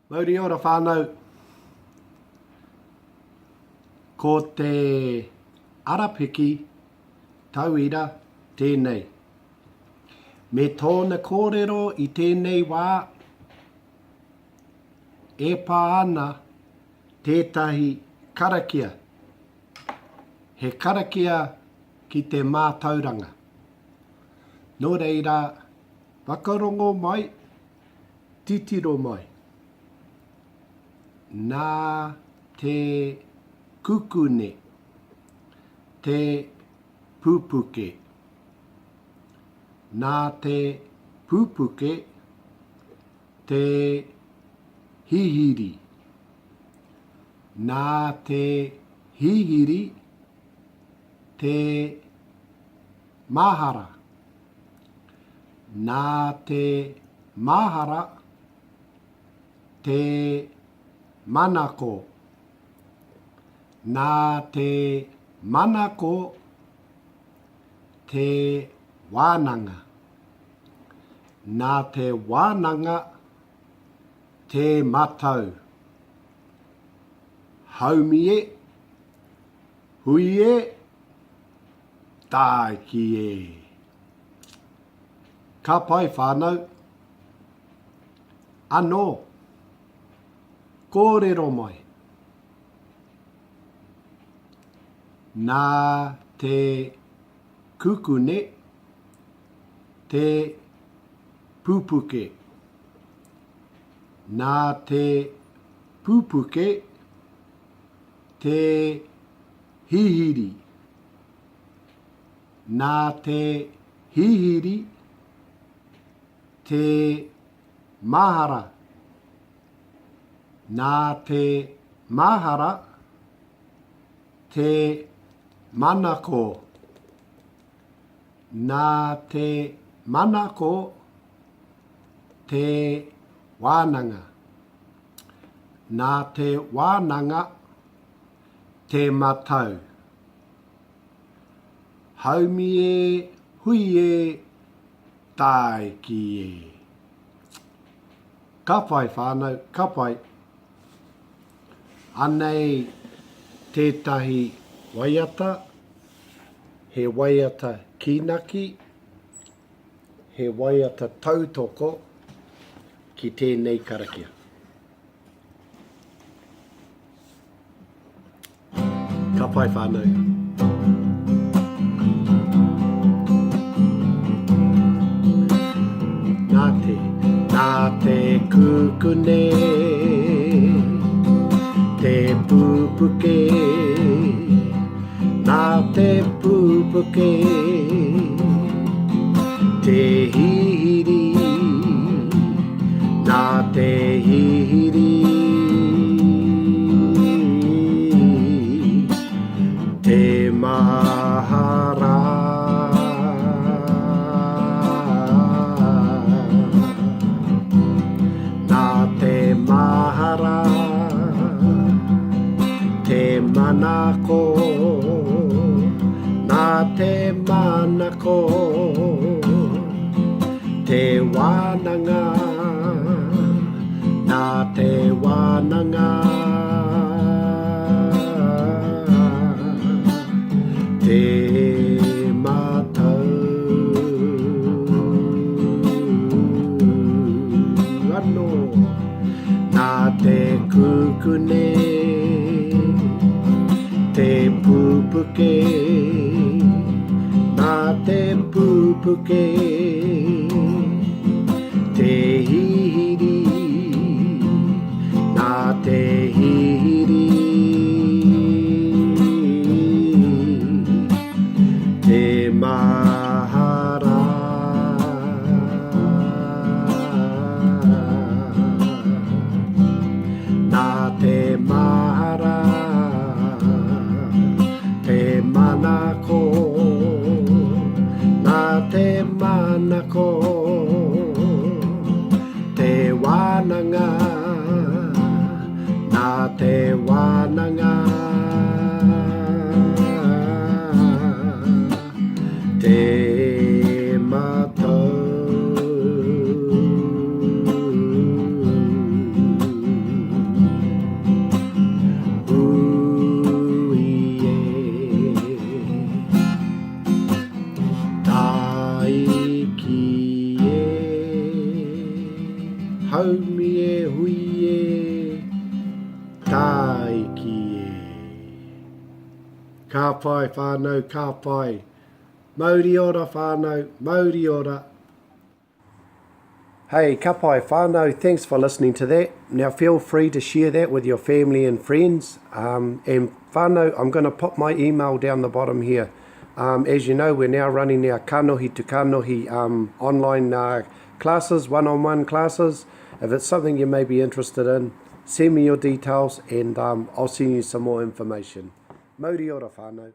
Mauri ora whānau. Ko te arapiki tauira tēnei. Me tōna kōrero i tēnei wā, e pā ana tētahi karakia. He karakia ki te mātauranga. Nō reira, whakarongo mai, Titiro mai. Nā te kukune, te pupuke. Nā te pupuke, te hihiri. Nā te hihiri, te mahara. Nā te mahara te manako. Nā te manako te wānanga. Nā te wānanga te matau. Haumi e, hui e, tāiki e. Ka pai whānau. Anō. Kōrero mai. Nā te kukune te pupuke. Nā te pupuke te hihiri. Nā te hihiri te mahara. Nā te mahara te manako. Nā te manako te wānanga. Nā te wānanga te matau. Haumi e, hui e, tāiki e. Ka pai whānau, ka pai. Anei tētahi waiata, he waiata kīnaki, he waiata tautoko ki tēnei karakia. Ka pai whānau. Nā te, nā te kukune, te pūpuke, nā te pūpuke, te hihiri, Nā te hihiri te mahara. Nā te mahara te manako, nā te manako. Te wānanga, nā te wānanga Te mātau anō Nā te kukune, te pupuke Nā te pupuke Te hihiri, nā te hihiri Te mahara Nā te mahara Te manako Nā te manako Te wānanga Nā te wānanga Te matau. pai whānau, ka pai. Mauri ora whānau, mauri ora. Hey, ka pai whānau, thanks for listening to that. Now feel free to share that with your family and friends. Um, and whānau, I'm going to put my email down the bottom here. Um, as you know, we're now running our kanohi to kanohi um, online uh, classes, one-on-one classes. If it's something you may be interested in, send me your details and um, I'll send you some more information. Mauri ora whānau.